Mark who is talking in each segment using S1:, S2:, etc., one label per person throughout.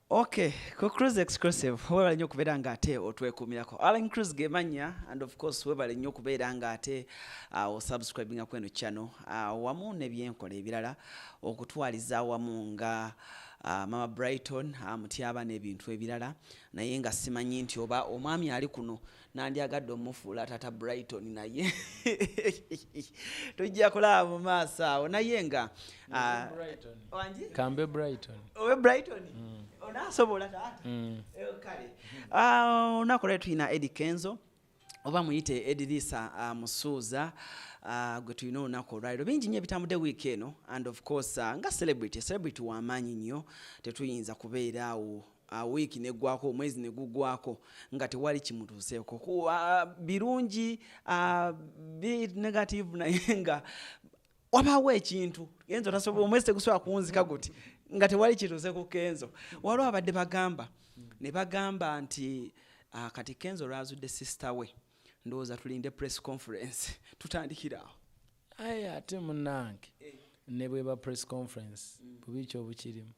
S1: Okay, ku Cruise Exclusive webale nnyo okubeera ng'ate otwekuumirako. Alan Cruise gemanya, and of course webale nnyo okubeera ng'ate osubscribinga ku eno channel, wamu n'ebyenkola ebirala okutwaliza awamu nga Mama Brighton, Mutyaba n'ebintu ebirala. Naye nga simanyi nti oba omwami ali kuno nandyagadde omufuula Tata Brighton, naye tujja kulaba mu maaso awo. Naye nga wangi?
S2: Kambe Brighton.
S1: Owe Brighton? Onaasobola taata?
S2: Mm.
S1: Kale olunaku lwali tulina Eddie Kenzo, oba muyite Edirisa Musuuza, gwe tulina olunaku olwaliro. Bingi nnyo ebitambudde wiiki eno, and of course nga celebrity w'amaanyi nnyo, tetuyinza kubeera awo wiiki neggwako, omwezi ne guggwako nga tewali kimutuuseeko. Birungi, bi negative, naye nga wabaawo ekintu Kenzo tasobola, omwezi tegusobola kuwunzika guti nga tewali kituuse ku Kenzo. Waliwo abadde bagamba ne bagamba nti kati Kenzo lwazudde sister we, ndowooza tulinde press conference tutandikira awo.
S2: Aye ate munnange, ne bweba press conference, bubi ki obukirimu?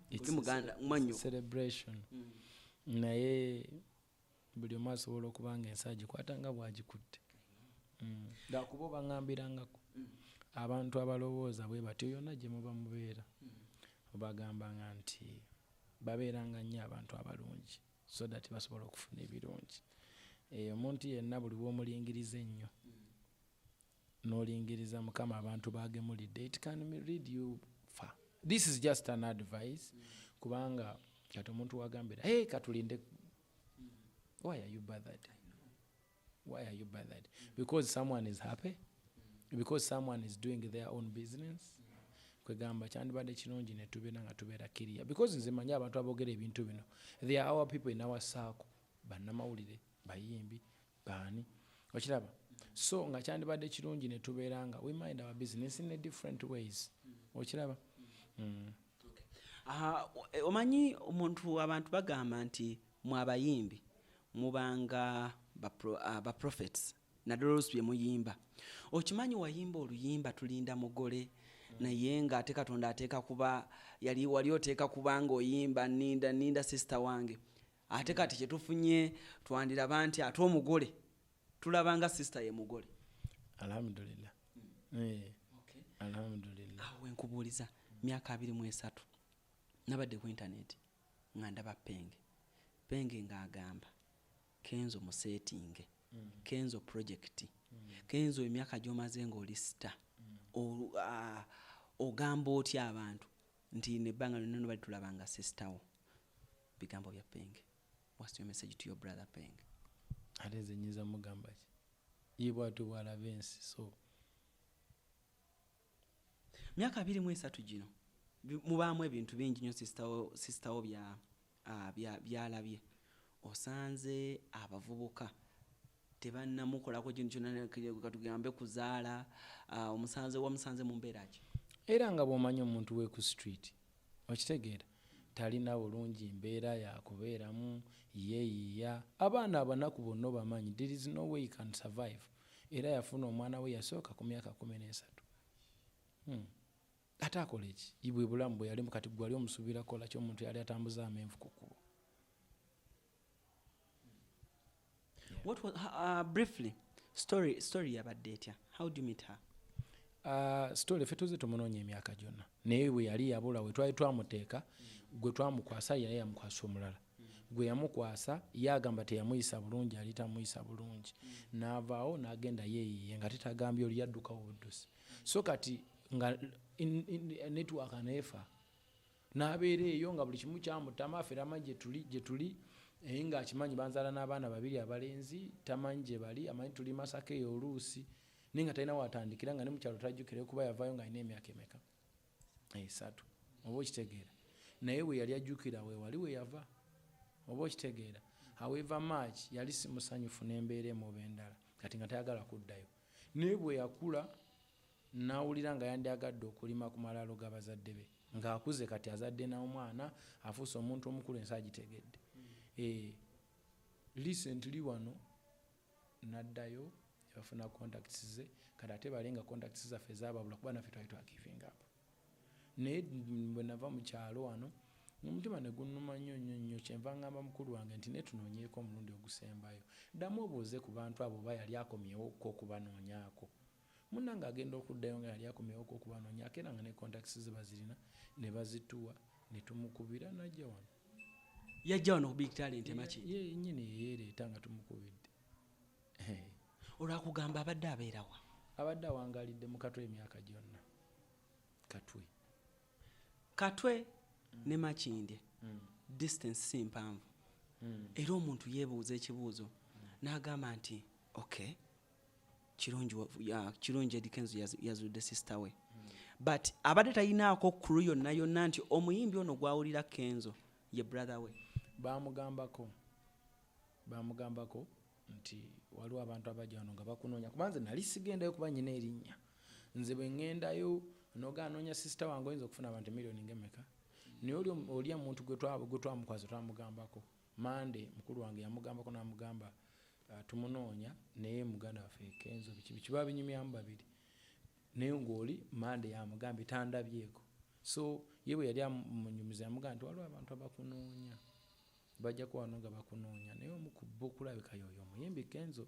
S2: It's
S1: Oli muganda mwannyoko.
S2: celebration. Naye buli omu asobola okuba nga ensi agikwata nga bw'agikutte. Lwakuba obaŋŋambirangako abantu abalowooza bwe batyo yonna gye muba mubeera, obagambanga nti babeeranga nnyo abantu abalungi so that basobola okufuna ebirungi. Omuntu yenna buli bw'omulingiriza ennyo n'olingiriza Mukama abantu bagemulidde, it can lead you far. This is just an advice, kubanga kati omuntu wagambira, hey, katulinde, why are you bothered? Why are you bothered? Because someone is happy? Because someone is doing their own business? Kwegamba kyandibadde kirungi ne tubeera nga tubeera clear, because nze manyi abantu aboogera ebintu bino, they are our people in our circle, bannamawulire, bayimbi, baani, okiraba? So nga kyandibadde kirungi ne tubeera nga we mind our business in a different ways, okiraba?
S1: Omanyi omuntu, abantu bagamba nti mwe abayimbi mubanga ba prophets, naddala oluusi bye muyimba. Okimanyi wayimba oluyimba tulinda mugole, naye ng'ate Katonda ateeka kuba yali wali oteeka kubanga oyimba ninda ninda sister wange, ate kati kyetufunye twandiraba nti ate omugole tulaba nga sister ye mugole.
S2: Alhamdulillah. Alhamdulillah.
S1: Awo wenkubuuliza, myaka 23 nabadde ku intaneti nga ndaba Penge Penge ng'agamba Kenzo museetinge, Kenzo project, Kenzo emyaka gy'omaze ng'oli star, ogamba otya abantu nti nebbanga lyonna no bali tulabanga sister wo? Bigambo bya Penge. What's your message to your brother Penge?
S2: Ate nze nyinza mugamba ki? Ye bwatyo bw'alaba ensi, so
S1: Myaka 23 gino mubaamu ebintu bingi nnyo sister wo byalabye. Osanze abavubuka tebannamukolako kintu kyonna, katugambe kuzaala, omusanze, wamusanze mu mbeera ki?
S2: Era nga bw'omanyi omuntu we ku street, okitegeera, talina bulungi mbeera yakubeeramu, yeeyiiya. Abaana abanaku bonna obamanyi, there is no way he can survive. Era yafuna omwana we yasooka ku myaka 13. Ate akola eki? Bwe bulamu bwe yalimu. Kati gwe wali omusuubira kukola ki omuntu yali atambuza amenvu ku kkubo?
S1: What was, briefly, story yabadde etya? How do you meet her?
S2: Story ffe tuze tumunoonya emyaka gyonna, naye bwe yali yabula we twali twamuteeka, gwe twamukwasa yali yamukwasa omulala, gwe yamukwasa ye agamba teyamuyisa bulungi, yali tamuyisa bulungi, n'avaawo n'agenda yeeyiye nga tetagambye oli, yaddukawo buddusi. So kati nga network neefa, n'abeera eyo nga buli kimu kyamutama. Ffe amanyi gye tuli, naye ng'akimanyi banzaala n'abaana babiri abalenzi, tamanyi gye bali, amanyi tuli Masaka eyo oluusi, naye nga talina watandikira, nga ne mukyalo tajjukira kuba yavaayo ng'alina emyaka emeka? 3, oba okitegeera? Naye bwe yali ajjukira we wali we yava, oba okitegeera? However much yali si musanyufu n'embeera emu oba endala, kati nga tayagala kuddayo. Naye bwe yakula n'awulira nga yandyagadde okulima ku malaalo g'abazadde be, ng'akuze kati azadde n'omwana, afuuse omuntu omukulu, ensi agitegedde. Recently wano n'addayo, bafuna contacts ze. Kati ate bali nga contacts zaffe zaababula, kuba naffe twali twa giving up. Naye bwe nava mu kyalo wano Omutima ne gunnuma nnyo nnyo nnyo. Kyenva ngamba mukulu wange nti naye tunoonyeeko omulundi ogusembayo, ddamu obuuze ku bantu abo oba yali akomyewokko okubanoonyaako. Munnange agenda okuddayo nga yali akomyewokko okubanoonyaako, era nga ne contacts ze bazirina ne bazituwa ne tumukubira n'ajja wano.
S1: Yajja wano ku Big Talent emaki?
S2: Ye nnyini yeyeereeta nga tumukubidde.
S1: Olwakugamba abadde abeerawa?
S2: Abadde awangaalidde mu Katwe emyaka gyonna. Katwe.
S1: Katwe ne Makindye distance si mpanvu. Era omuntu yeebuuza ekibuuzo n'agamba nti okay, kirungi Eddy Kenzo yazudde sister we, but abadde talinaako crew yonna yonna nti omuyimbi ono gwawulira Kenzo ye brother we.
S2: Bamugambako nti waliwo abantu abajja wano nga bakunoonya, kuba nze nali sigendayo kuba nnyina erinnya. Nze bwe ŋŋendayo noga anoonya sister wange, oyinza okufuna abantu miliyoni ng'emmeka? Naye oli omuntu gwe twamukwasa twamugambako Mande, mukulu wange yamugambako n'amugamba tumunoonya naye muganda waffe Kenzo biki biki, babinyumyamu babiri, naye ng'oli Mande yamugambye tandabyeko. So ye bwe yali amunyumiza yamugamba nti waliwo abantu abakunoonya, bajja kuba wano nga bakunoonya, naye omu ku bo okulabika y'oyo omuyimbi Kenzo,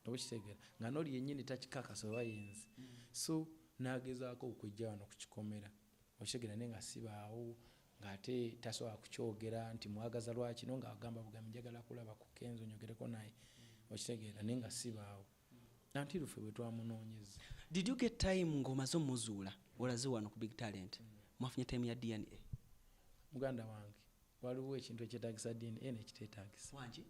S2: oba okitegeera, nga n'oli yennyini takikakasa oba yenze. So n'agezaako okujja wano ku kikomera, okitegeera, naye nga sibaawo, ng'ate tasobola kukyogera nti mwagaza lwaki, no ng'agamba bugambi njagala kulaba ku Kenzo nyogereko naye, okitegeera, naye nga sibaawo. Anti luffe bwe twamunoonyeza.
S1: Did you get time ng'omaze omuzuula olaze wano ku Big Talent? Mwafunye time ya DNA?
S2: Muganda wange, waliwo ekintu ekyetaagisa DNA n'ekiteetaagisa.
S1: Wangi?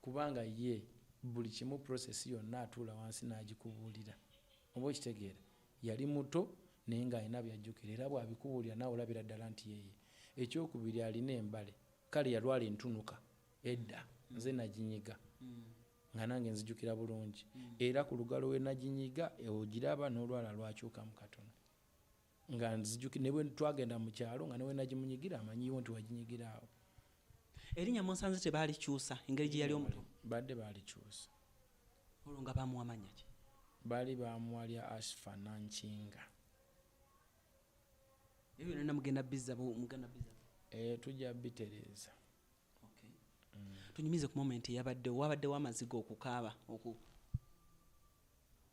S2: Kubanga ye buli kimu process yonna atuula wansi n'agikubuulira, oba okitegeera. Yali muto naye ng'alina by'ajjukira, era bw'abikubuulira naawe olabira ddala nti yeye. Ekyokubiri alina embale, kale yalwala entunuka edda, nze naginyiga nga nange nzijukira bulungi, era ku lugalo we naginyiga ogiraba n'olwala lwakyukamu katono, nga nzijukira ne bwe twagenda mu kyalo nga ne we nagimunyigira amanyiwo nti waginyigira awo.
S1: Erinnya munsanze tebaalikyusa engeri gye yali omuto?
S2: Badde baalikyusa.
S1: Olwo nga bamuwa mannya ki?
S2: Baali bamuwa lya Ashfa Nankinga.
S1: Ebyo byonna mugenda bizza mugenda bizza?
S2: Tujja bitereeza.
S1: Okay. Tunyumize ku moment eyabaddewo, wabaddewo amaziga okukaaba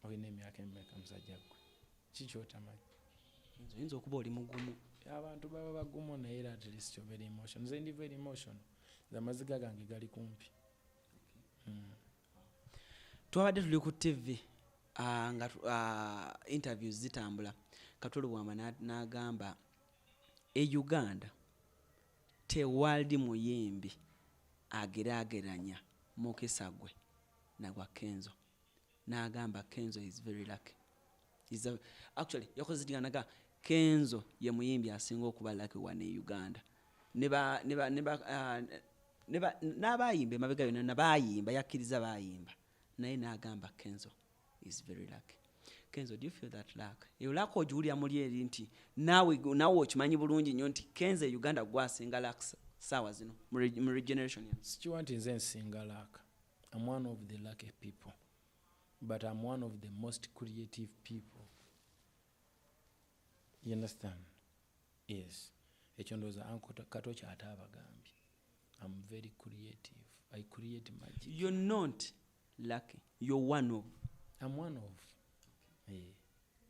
S2: Olina emyaka emeka musajja ggwe? Ki ky'otamanyi?
S1: Oyinza okuba oli mugumu.
S2: Abantu baba bagumu naye era at least obeera emotional. Nze ndi very emotional. Nze amaziga gange gali kumpi.
S1: Twabadde tuli ku TV nga interviews zitambula. Katolo Bwama n'agamba e Uganda tewali muyimbi ageraageranya mukisa gwe na gwa Kenzo. N'agamba Kenzo is very lucky. Actually yakoze naga Kenzo ye muyimbi asinga okuba lucky wano e Uganda. N'abayimba emabega yonna nabayimba yakkiriza bayimba, naye n'agamba Kenzo is very lucky. Kenzo, do you feel that luck? Eyo luck ogiwulira muli eri nti naawe okimanyi bulungi nnyo nti Kenzo e Uganda gwasinga luck ssaawa zino mu regeneration eno.
S2: Sikiwa nti nze nsinga luck. I'm one of the lucky people, but I'm one of the most creative people. You understand? Yes. Ekyo ndowooza Uncle Kato ky'ate abagambye. I'm very creative. I create magic.
S1: You're not lucky. You're one of.
S2: I'm one of.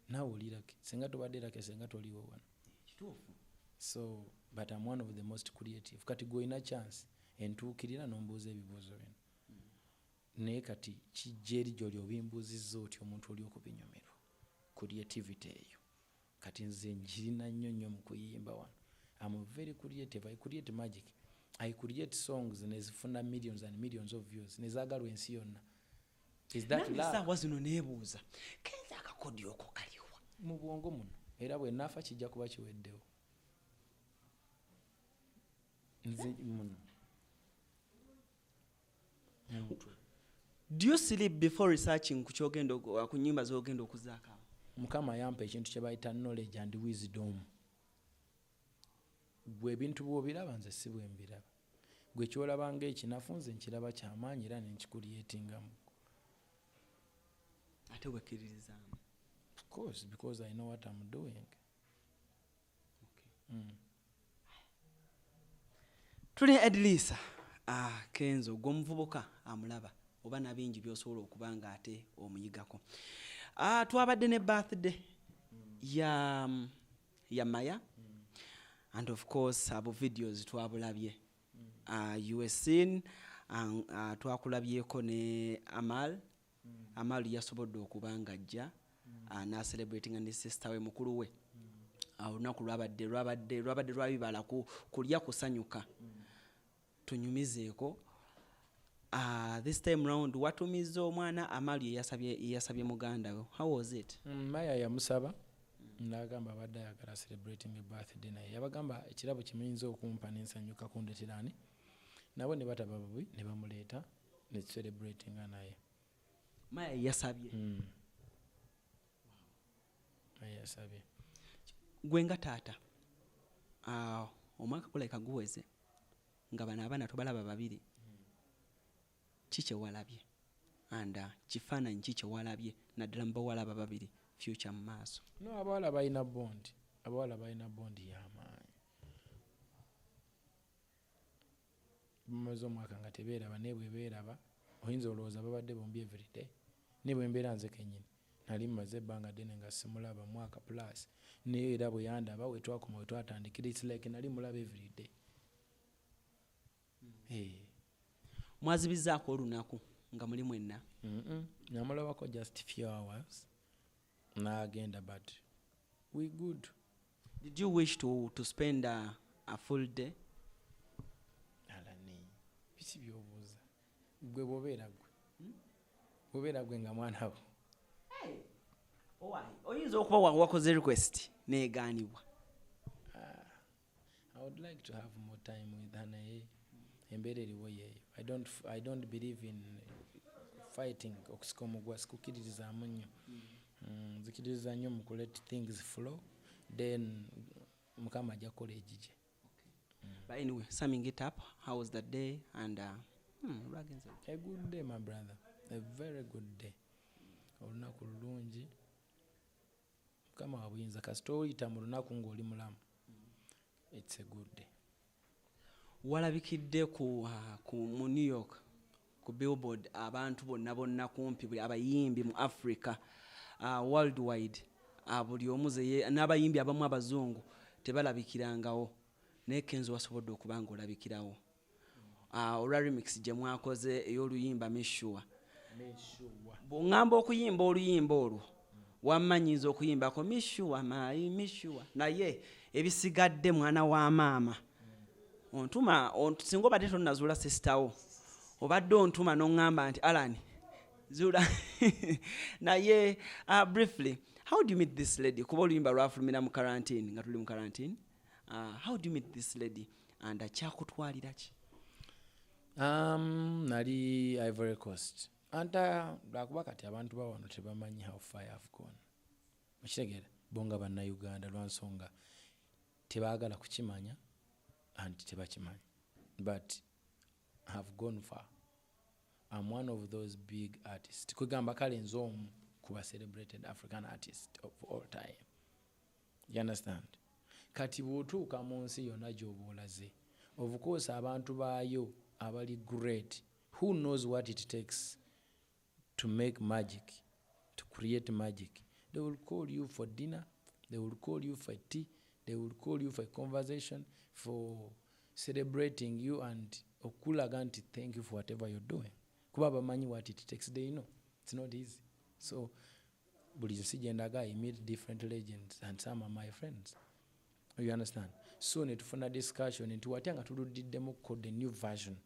S2: Naawe oli lucky. Singa tobadde lucky, singa toliwo wano.
S1: Kituufu.
S2: So, but I'm one of the most creative. Kati gwe olina chance entuukirira n'ombuuza ebibuuzo bino. Naye kati kijja eri gy'oli obimbuuzizza otya omuntu oli okubinyumirwa. Creativity eyo. Kati nze njirina nnyo nnyo mu kuyimba wano. I'm very creative. I create magic. I create songs nezifuna millions and millions of views. Nezaagalwa ensi yonna. Is that
S1: Nange
S2: luck?
S1: essaawa zino neebuuza, Kenzo akakodyo oko kaliwa?
S2: Mu bwongo muno. Era bwe naafa kijja kuba kiweddewo. Nze muno. Mu mutwe.
S1: Do you sleep before researching ku ky'ogenda ku nnyimba z'ogenda okuzaako?
S2: Mukama yampa ekintu kye bayita knowledge and wisdom. Gwe ebintu bw'obiraba nze si bwe mbiraba. Gwe ky'olaba ng'ekinafu nze nkiraba kyamaanyi era ne nkikuliyetingamu.
S1: Ate wekkiririzaamu?
S2: Of course, because I know what I'm doing.
S1: Okay. Tuli Edrisa Kenzo, gw'omuvubuka amulaba oba nabingi by'osobola okuba nga ate omuyigako. Twabadde ne birthday ya Maya, and of course abo videos twabulabye. You were seen, twakulabyeko ne Amal. Amal yasobodde okuba nga ajja n'acelebratinga ne sister we, mukulu we. Olunaku lwabadde lwabibala kulya, kusanyuka. Tunyumizeeko. This time round watumiza omwana Amal, yeyasabye muganda we. How was it?
S2: Maya yamusaba n'agamba abadde ayagala celebrating a birthday, naye yabagamba ekirabo kimuyinza okumpa nensanyuka kundeterani nabo ne bataba bubi ne bamuleeta ne celebratinga naye.
S1: Maya yasabye?
S2: Maya yasabye.
S1: Gwe nga taata, omwaka gulabika guweze nga bano abaana tobalaba babiri. Ki kyewalabye and kifaananyi ki kyewalabye naddala mu bawala aba babiri, future mu maaso?
S2: No, abawala balina bond, abawala balina bond y'amaanyi. Bamaze omwaka nga tebeeraba, naye bwe beeraba oyinza olowooza babadde bombi everyday. Naye bwe mbeera nze kennyini, nali mmaze ebbanga ddene nga simulaba, mwaka plus, naye era bwe yandaba, we twakoma we twatandikira, it's like nali mulaba everyday. Eh.
S1: Mwazibizaako olunaku nga muli mwenna?
S2: Namulabako just few hours n'agenda, but we good.
S1: Did you wish to spend a full day?
S2: Alani, biki by'obuuza? Gwe bw'obeera gwe, bw'obeera gwe nga mwana wo.
S1: Oyinza okuba wakoze request neegaanibwa.
S2: I would like to have more time with her, naye embeera eriwo yeeyo. I don't believe in fighting okusika omugwa, sikukkiririzaamu nnyo. Nzikiririza nnyo mu let things flow, then Mukama ajja kukola egigye.
S1: But anyway, summing it up, how was the day and lwagenze?
S2: A good day, my brother, a very good day. Olunaku lulungi. Mukama wa buyinza, kasita oyita mu lunaku ng'oli mulamu, it's a good day.
S1: Walabikidde ku mu New York ku Billboard, abantu bonna bonna kumpi buli abayimbi mu Africa, worldwide, buli omu n'abayimbi abamu abazungu tebalabikirangawo, naye Kenzo wasobodde okuba nga olabikirawo olwa remix gye mwakoze ey'oluyimba Mishua. Bw'oŋŋamba okuyimba oluyimba olwo, wamma nnyinza okuyimbako Mishua mayi Mishua, naye ebisigadde mwana wa maama ontuma singa obadde tonnazuula sister wo, obadde ontuma n'oŋŋamba nti Alan zuula. Naye briefly, how do you meet this lady? Kuba oluyimba lwafulumira mu quarantine, nga tuli mu quarantine. How do you meet this lady and kyakutwalira ki?
S2: Nali Ivory Coast anta lwakuba kati abantu bawano tebamanyi how far I've gone, okitegeera? Bo nga Bannayuganda, lwansonga tebaagala kukimanya anti tebakimanyi, but have gone far. I'm one of those big artists, kwegamba kale nze omu kuba celebrated African artist of all time, you understand? Kati bw'otuuka mu nsi yonna gy'oba olaze, of course abantu baayo abali great who knows what it takes to make magic, to create magic, they will call you for dinner, they will call you for tea, they will call you for a conversation, for celebrating you and okulaga nti thank you for whatever you're doing, kuba bamanyi what it takes. They know it's not easy. So buli nsi gyendaga, I meet different legends and some are my friends, you understand? So netufuna discussion nti watya nga tuluddiddemukko the new version,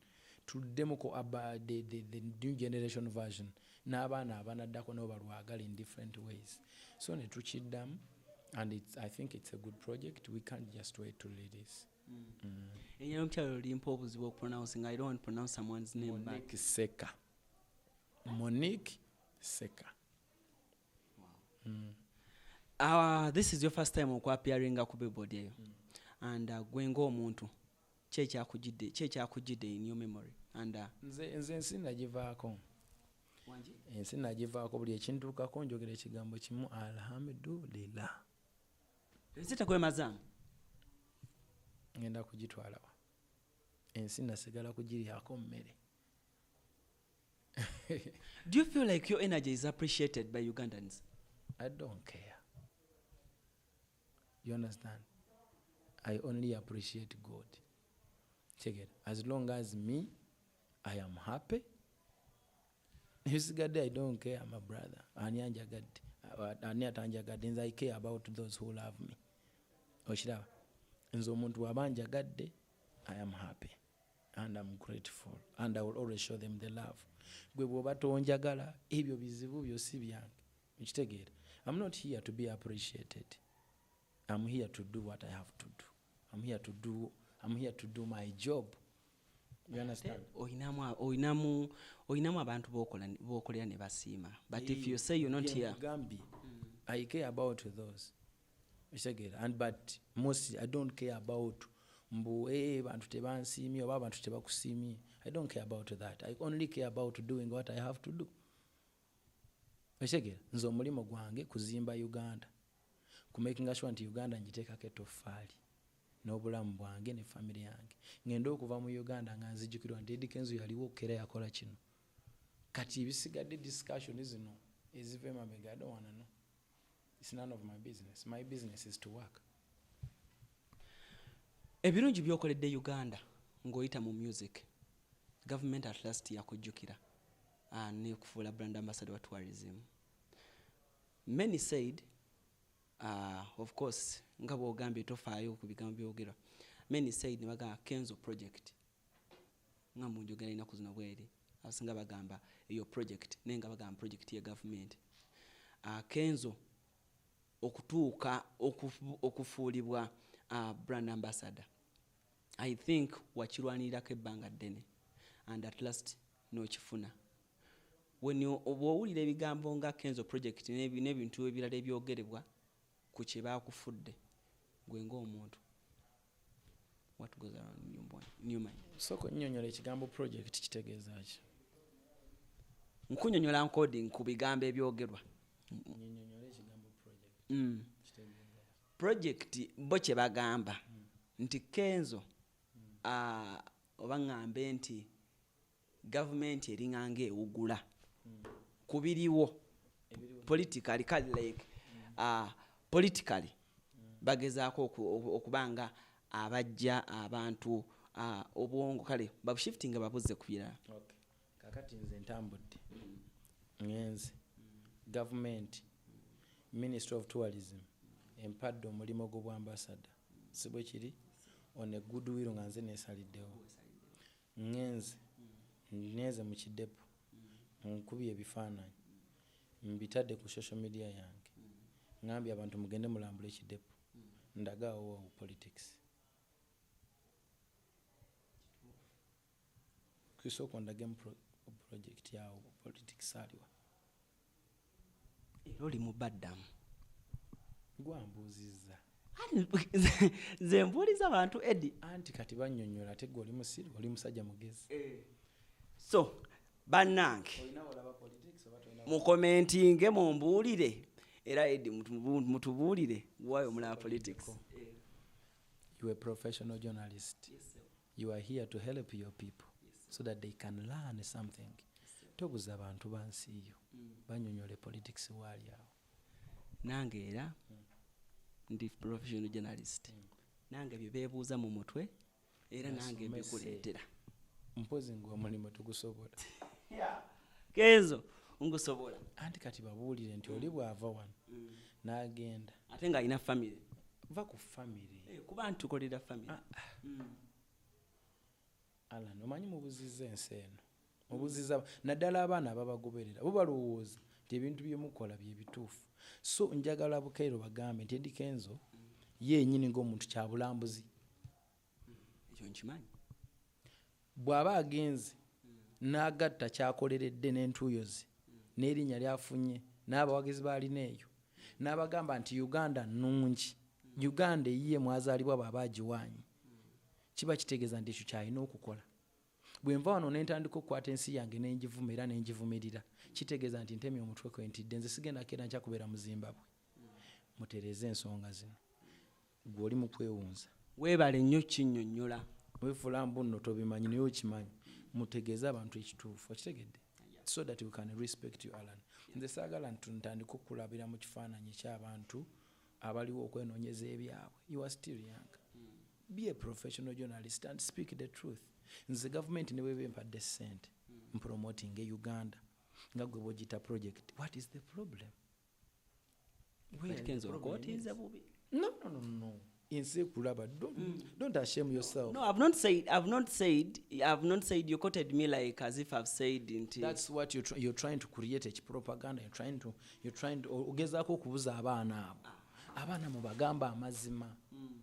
S2: tuluddemuko aba the new generation version, n'abaana abanaddako nabo balwagala in different ways. So netukiddamu and I think it's a good project. We can't just wait to release.
S1: Erinnya ly'omukyala limpa obuzibu okupronouncing. I don't want to pronounce someone's name back.
S2: Monique Seka. Monique Seka.
S1: This is your first time okuappearinga ku billboard eyo. And gwe ng'omuntu, ki ekyakujjidde in your memory and
S2: Nze ensi nagivaako.
S1: Wangi?
S2: Ensi nagivaako, buli ekintuukako njogera ekigambo kimu, alhamdulillah.
S1: Ensi tekwemazaamu?
S2: Ngenda kugitwalawa? Ensi Ensi nasigala kugiryako mmere.
S1: Do you feel like your energy is appreciated by Ugandans?
S2: I don't care. You understand? I only appreciate God. Check it. As long as me, I am happy. Ebisigadde I don't care, my brother. Ani anjagadde, ani atanjagadde, nze I care about those who love me. Okiraba? Nze omuntu bw'aba anjagadde, I am happy and I'm grateful and I will always show them the love. Gwe bw'oba tonjagala, ebyo bizibu byo si byange. Okitegeera? I'm not here to be appreciated. I'm here to do what I have to do. I'm here to do my job. You understand?
S1: Oyinamu abantu b'okolera ne basiima. But if you say you're not here,
S2: Nkugambye, I care about those. Okitegeera? And but mostly I don't care about mbu bantu tebansiimye oba abantu tebakusiimye. I don't care about that. I only care about doing what I have to do. Okitegeera? Nze omulimu gwange kuzimba Uganda. Ku making sure nti Uganda ngiteekako ettoffaali n'obulamu bwange ne family yange. Ngenda okuva mu Uganda nga nzijukirwa nti Eddy Kenzo yaliwo era yakola kino. Kati ebisigadde discussion zino eziva emabega, I don't wanna know. It's none of my business. My business is to work.
S1: Ebirungi by'okoledde Uganda ng'oyita mu music, government at last yakujjukira nekufuula brand ambassador wa tourism. Many said, of course, nga bw'ogambye tofaayo ku bigambo byogerwa. Many said ne bagamba Kenzo project. Nga mu njogera ennaku zino bweri, abasinga bagamba eyo project, naye nga bagamba project ya government. Kenzo okutuuka okufuulibwa brand ambassador, I think wakirwanirirako ebbanga ddene and at last n'okifuna. When you bw'owulira ebigambo nga Kenzo project n'ebintu ebirala ebyogerebwa ku kye baakufudde gwe ng'omuntu, what goes around in your mind?
S2: Sooka onnyonnyola ekigambo project kitegeeza ki?
S1: Nkunnyonnyola encoding ku bigambo ebyogerwa.
S2: Nnyonnyola ekigambo project. Kitegeeza ki?
S1: Project bo kye bagamba nti Kenzo, oba ŋŋambe nti gavumenti eringanga ewugula ku biriwo politically, kale like politically bagezaako okuba nga abajja abantu obwongo, kale babushiftinga babuzze ku birala.
S2: Okay. Kakati nze ntambudde ngenze gavumenti, Ministry of Tourism empadde omulimu gw'obwambasada, si bwe kiri? On a goodwill nga nze neesaliddewo, ngenze ngenze mu kidepo, nkubye ebifaananyi, mbitadde ku social media yange, ngambye abantu mugende mulambule ekidepo, ndagaawo wa politics. Kusooka ondagemu project yawo politics aliwa?
S1: Era oli mu baddamu.
S2: Gwambuuzizza.
S1: Nze mbuuliza abantu, Eddy.
S2: Anti kati bannyonnyola, ate gwe oli musiru, oli musajja mugezi.
S1: So bannange,
S2: Olina olaba politics oba tolina?
S1: Mukomentinge mumbuulire, era Eddy mutubuulire waayo omulaba politics.
S2: You are a professional journalist. You are here to help your people so that they can learn something. Tobuza abantu ba nsi yo, bannyonnyole politics waali awo.
S1: Nange era ndi professional journalist, nange bye beebuuza mu mutwe era nange
S2: Nasomese.
S1: mbikuleetera.
S2: Mpozi ng'omulimu tugusobola.
S1: Kenzo ngusobola.
S2: Anti kati babuulire nti oli bw'ava wano n'agenda
S1: ate ng'alina family.
S2: Va ku family.
S1: Kuba ntukolera family.
S2: Alan, omanyi mubuzizza ensi eno, mubuzizza naddala abaana ababagoberera, bo balowooza nti ebintu byemukola bye bituufu. So njagala bukeero bagambe nti Eddy Kenzo ye yennyini ng'omuntu kyabulambuzi.
S1: Ekyo nkimanyi.
S2: Bw'aba agenze n'agatta kyakoleredde n'entuuyo ze n'erinnya lyafunye n'abawagizi b'alina eyo, n'abagamba nti Uganda nnungi, Uganda eyiye mwazaalibwa bw'aba agiwaanye, kiba kitegeeza nti ekyo kyalina okukola. Bwe nva wano ne ntandika okukwata ensi yange ne ngivuma era ne ngivumirira, kitegeeza nti ntemye omutwe kwe ntidde. Nze sigenda keera nkya kubeera mu Zimbabwe. Mutereeze ensonga zino. Ggwe oli mu kwewunza.
S1: Weebale nnyo kinnyonnyola.
S2: Wefuula mbu nno tobimanyi, naye okimanyi. Mutegeeze abantu ekituufu, okitegedde, so that we can respect you. Alan, nze saagala nti ntandike okulabira mu kifaananyi ky'abantu abaliwo okwenoonyeza ebyabwe. You are still young. Be a professional journalist and speak the truth. Nze gavumenti ne bweba empadde ssente mpromoting e Uganda nga gwe bwogiyita project, what is the problem? Where
S1: But
S2: the
S1: Kenzo,
S2: problem
S1: okwotinze
S2: is?
S1: Bubi.
S2: No. Ensi ekulaba. Don't ashame yourself.
S1: No, I've not said, I've not said. You quoted me like as if I've said nti
S2: That's what you're trying to create, ekipropaganda. You're trying to ogezaako okubuza abaana abo. Abaana mubagamba amazima,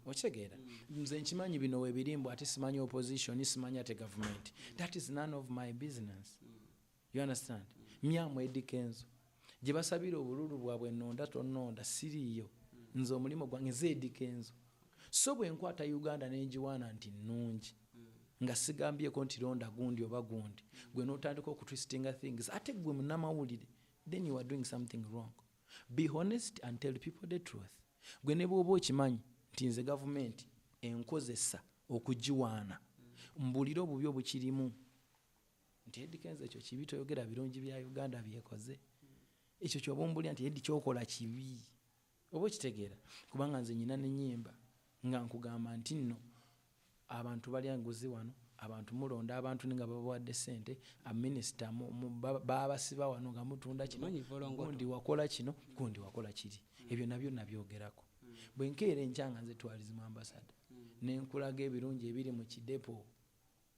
S2: okitegeera? Nze nkimanyi bino webirimbu, ate simanyi opposition, simanyi ate government. That is none of my business, you understand? Myamu Eddy Kenzo gye basabira obululu bwabwe, nonda tononda, siriiyo. Nze omulimu gwange, nze Eddy Kenzo. So bwe nkwata Uganda nengiwaana nti nnungi, nga sigambyeko nti londa gundi oba gundi, gwe n'otandika okutwistinga things, ate gwe munnamawulire, then you are doing something wrong. Be honest and tell people the truth. Gwe ne bw'oba okimanyi nti nze gavumenti enkozesa okugiwaana, mbulire obubi obukirimu nti Eddy Kenzo ekyo kibi, toyogera birungi bya Uganda byekoze. Ekyo kyoba ombulira nti Eddy kyokola kibi, oba okitegeera? Kubanga nze nyina nenyimba nga nkugamba nti nno abantu balya nguzi wano, abantu mulonda abantu nga babawadde sente, aminisita babasiba wano nga mutunda kino,
S1: Omanyi Volongoto.
S2: gundi wakola kino, gundi wakola kiri. Ebyo nabyo nabyogerako. Bwe nkeera enkya nga nze tourism ambassador, nenkulaga ebirungi ebiri mu Kidepo,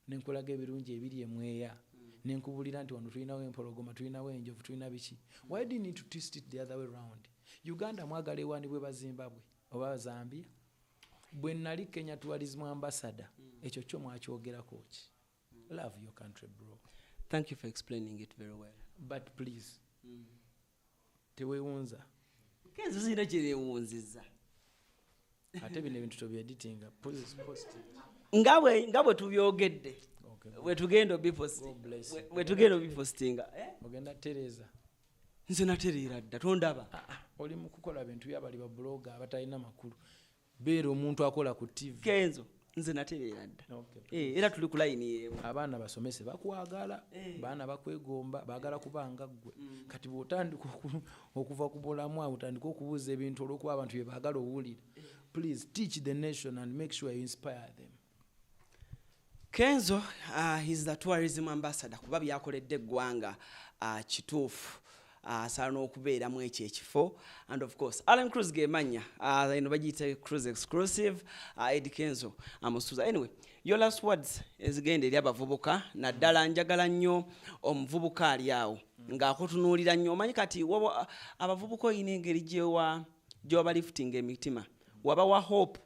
S2: nenkulaga ebirungi ebiri emweya, nenkubulira nti wano tulinawo empologoma, tulinawo enjovu, tulina biki, why do you need to twist it the other way round? Uganda mwagala ewanibwe bazimbabwe oba Zambia? Bwe nali Kenya tourism ambassador, ekyo kyo mwakyogerako ki? Love your country, bro.
S1: Thank you for explaining it very well.
S2: But please, teweewunza.
S1: Kenzo, sirina kyerewunziza.
S2: Ate bino ebintu tobyeditinga. Please post it.
S1: Nga bwe tubyogedde,
S2: Okay.
S1: bwe tugenda obiposti-
S2: God bless you.
S1: bwe tugenda obipostinga, eh?
S2: Ogenda tereeza.
S1: Nze natereera dda, tondaba?
S2: Ah, ah, oli mu kukola bintu byabali babuloga abatalina makulu. Beera omuntu akola ku TV.
S1: Kenzo, nze natereera dda.
S2: Okay.
S1: Eh, era tuli ku layini yeemu.
S2: Abaana basomese bakwagala, baana bakwegomba, baagala kubanga ggwe. Kati bw'otandika okuva ku bulamu awo, otandika okubuuza ebintu olw'okuba abantu bye baagala owulira. Please teach the nation and make sure you inspire them.
S1: Kenzo, he's the tourism ambassador, kuba byakoledde eggwanga kituufu asaana n'okubeeramu ekyo ekifo. And of course, Alan Cruz gemanya, eno bagiyita Cruz Exclusive. Eddy Kenzo amusuuza. Anyway, your last words ezigenda eri abavubuka, naddala njagala nnyo omuvubuka ali awo ng'akutunuulira nnyo. Omanyi kati abavubuka oyina engeri gyewabaliftinga emitima, wabawa hope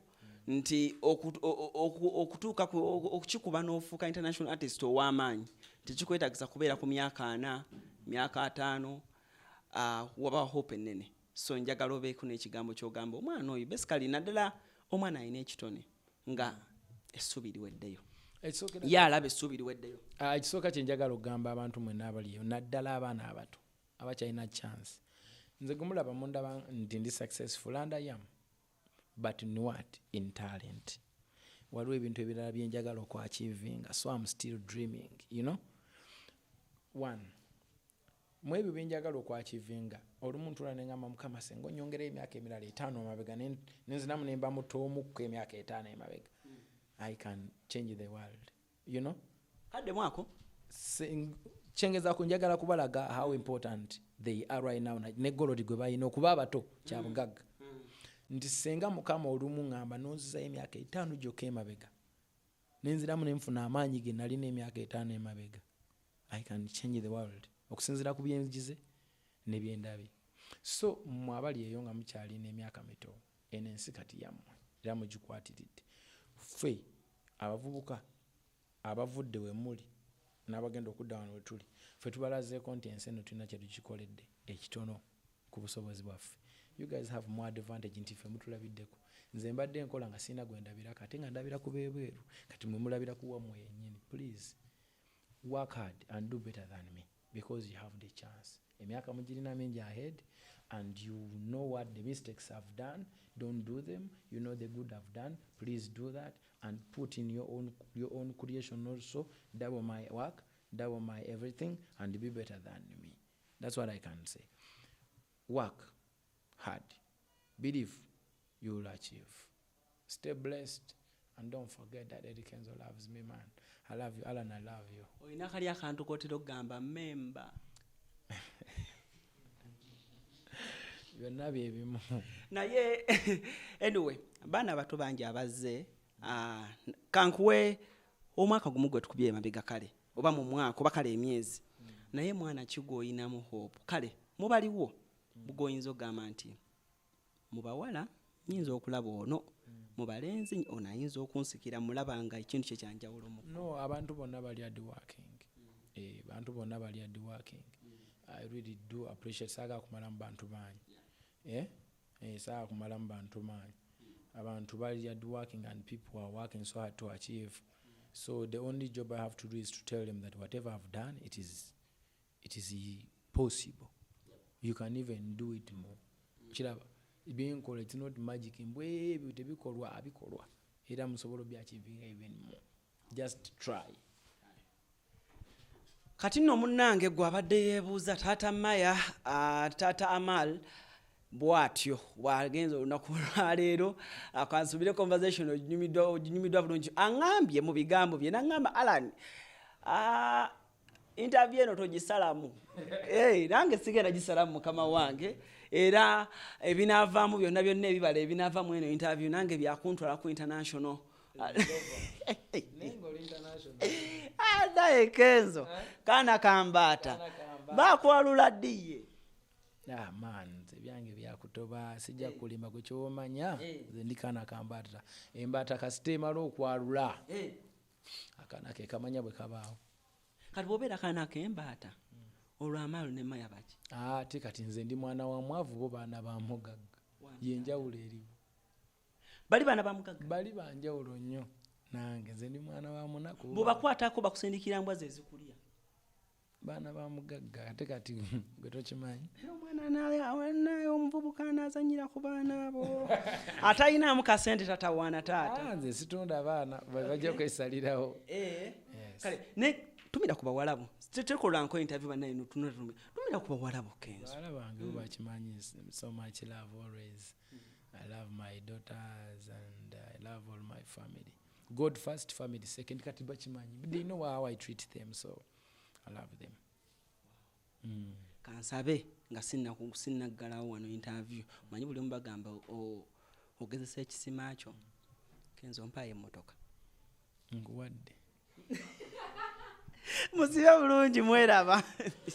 S1: nti okutuuka okukikuba n'ofuuka international artist ow'amaanyi tekikwetagisa kubeera ku myaka 40, myaka 50. Wabawa hope ennene. So njagala obeeko n'ekigambo ky'ogamba omwana oyo, basically naddala omwana alina ekitone nga essuubi liweddeyo, ye alaba essuubi liweddeyo.
S2: Ah, ekisooka kyenjagala okugamba abantu mwenna abaliyo, naddala abaana abato abakyalina chance, nze gumulaba mundaba nti ndi successful, and I am, but not in talent. Waliwo ebintu ebirala byenjagala okuachievinga, so I'm still dreaming. One mu ebyo byenjagala okuachievinga, olumu ntula nengamba, Mukama, senga onyongerayo emyaka emirala 5 emabega, nenziramu nemba mutoomuko emyaka 5 emabega, I can change the world.
S1: Kadde mwako.
S2: Kyengezaako njagala kubalaga how important they are right now, ne gold gwe balina okuba abato kyabugagga, nti senga Mukama olumu ŋŋamba nonzizayo emyaka 5 gyokka emabega, nenziramu nenfuna amaanyi ge nalina emyaka 5 emabega, I can change the world okusinziira ku byenjize ne byendabye. So mmwe abali eyo nga mukyalina emyaka mito, eno ensi kati yammwe era mugikwatiridde. Ffe abavubuka abavudde we muli n'abagenda okudda wano we tuli, ffe tubalazeeko nti ensi eno tulina kye tukikoledde ekitono ku busobozi bwaffe. You guys have more advantage nti ffe mutulabiddeko. Nze mbadde nkola nga sirina gwe ndabirako, ate nga ndabira ku beebweru. Kati mwe mulabira ku wammwe yennyini. Please work hard and do better than me because you have the chance. Emyaka mugirina mingi ahead, and you know what the mistakes I've done, don't do them. You know the good I've done, please do that. and put in your own creation also. Double my work, double my everything, and be better than me. That's what I can say. Work hard, believe you will achieve. Stay blessed and don't forget that Eddie Kenzo loves me, man. I love you, Alan. I love you.
S1: Olina kali akantu kotera okugamba memba?
S2: Byonna byebimu.
S1: Naye anyway, baana bato bangi abazze. Kankuwe omwaka gumu gwe tukubye emabega, kale oba mu mwaka oba kale emyezi, naye mwana ki gw'oyinamu hope? Kale mubaliwo bw'oyinza okugamba nti mu bawala nyinza okulaba ono, mu balenzi ono ayinza okunsikira, mulaba nga ekintu kye kyanjawulo mu?
S2: No, abantu bonna bali hard working. Bantu bonna bali hard working. I really do appreciate. Saagala kumalamu bantu bangi. Saagala kumalamu bantu bangi. Abantu bali hard working and people are working so hard to achieve. So the only job I have to do is to tell them that whatever I've done, it is possible. You can even do it more. Kiraba byenkola, it's not magic. Mbwe ebyo tebikolwa, abikolwa, era musobola obyachievinga even more. Just try.
S1: Kati nno munnange, gwe abadde yeebuuza taata Maya, taata Amal bw'atyo bw'agenza olunaku lwaleero, kansubire conversation oginyumiddwa bulungi. Aŋŋambye mu bigambo bye naŋŋamba, "Alan, interview eno togisalamu." Hey, nange sigenda gisalamu, mukama wange, era ebinaavaamu byonna byonna, ebibala ebinaavaamu eno interview nange byakuntwala ku international. Naye Kenzo kaana kambaata, bakwalula ddiye.
S2: Ah, man, nze byange byakutoba, sijja kulimba. Gwe kyomanya, nze ndi kaana kambaata. Embaata kasita emala okwalula, akaana ke kamanya bwe kabaawo.
S1: Kati bw'obeera kaana kembaata, olwo Amaalo ne Maya baki?
S2: Ate kati nze ndi mwana wa mwavu, bo baana ba mugagga. Yenjawulo eriwo.
S1: Bali baana ba mugagga?
S2: Bali banjawulo nnyo nange. Nze ndi mwana wa munaku.
S1: Bwebakwatako bakusindikira mbwa ze zikulya.
S2: Baana ba mugagga, ate kati gwe tokimanyi.
S1: Omwana naye omuvubuka anaazanyira ku baana abo atalinamu kasente, tatawaana taata.
S2: Ah, nze situnda baana, bajja kwesalirawo. Yes.
S1: Kale ne tumira ku bawalabo, tekolanko interview bannaye, tumira ku bawalabo, Kenzo.
S2: Bawala bange bo bakimanyi, so much love always. I love my daughters and I love all my family. God first, family second. Kati bakimanyi, they know how I treat them, so I love them.
S1: Kansabe nga sinnaggalawo wano interview, manyi buli omu bagamba ogezesa ekisima kyo. Kenzo, mpaayo emmotoka.
S2: Nkuwadde.
S1: Musibe bulungi, mweraba.